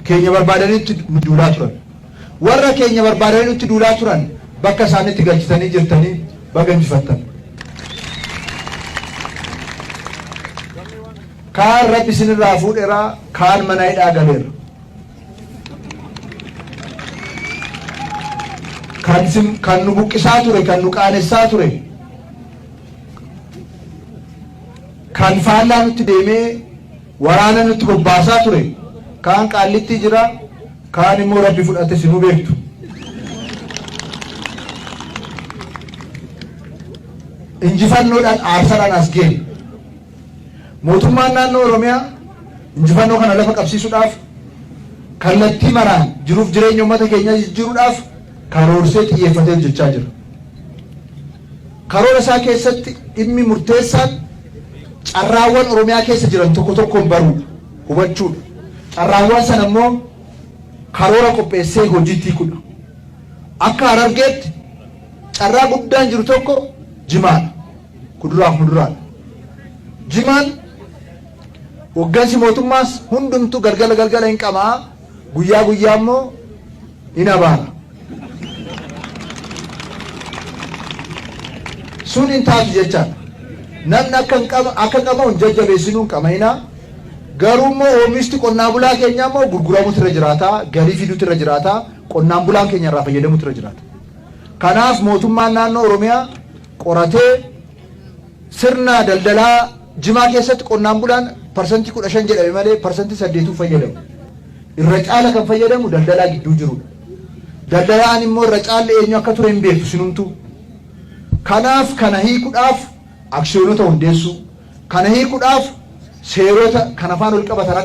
Keenya barbaadanii nutti duulaa turan. Warra keenya barbaadanii nutti duulaa turan bakka isaanitti galchitanii jirtanii baga injifattan. Kaan Rabbi isinirraa fuudheera, kaan mana hidhaa galeera. Kan isin kan nu buqqisaa ture, kan nu qaanessaa ture, kan faallaa nutti deemee waraana nutti bobbaasaa ture, kaan Qaallittii jira, kaan immoo Rabbi fudhate isinuu beektu. Injifannoodhaan aarsaadhaan as geenne. Mootummaan naannoo Oromiyaa injifannoo kana lafa qabsiisuudhaaf kallattii maraan jiruuf jireenya uummata keenyaa jijjiiruudhaaf karoorsee xiyyeeffatee hojjechaa jira. Karoora isaa keessatti dhimmi murteessaan carraawwan Oromiyaa keessa jiran tokko tokkoon baruudha, hubachuudha. Carraawwan sana immoo karoora qopheessee hojiitti hiikuudha. Akka Harargeetti carraa guddaan jiru tokko jimaadha. Kuduraaf muduraadha. Jimaan hoggansi mootummaas hundumtuu galgala galgala hin qama'a, guyyaa guyyaa immoo hin abaara. Sun hin taatu jechaadha. Namni akka hin qama akka qama'u hin jajjabeessinuu hin qama'inaa. Garuu immoo oomishti qonnaan bulaa keenyaa immoo gurguramuutu irra jiraata, galii fiduutu irra jiraata, qonnaan bulaan keenya irraa fayyadamuutu irra jiraata. Kanaaf mootummaan naannoo Oromiyaa qoratee sirna daldalaa jimaa keessatti qonnaan bulaan parsantii 15 jedhame malee parsantii 8 fayyadamu. Irra caala kan fayyadamu daldalaa gidduu jirudha. Daldalaan immoo irra caalli eenyu akka ture hin beektu sinumtuu. Kanaaf kana hiikuudhaaf aksiyoonota hundeessuu, kana hiikuudhaaf seerota kan afaan ol qabatan akka.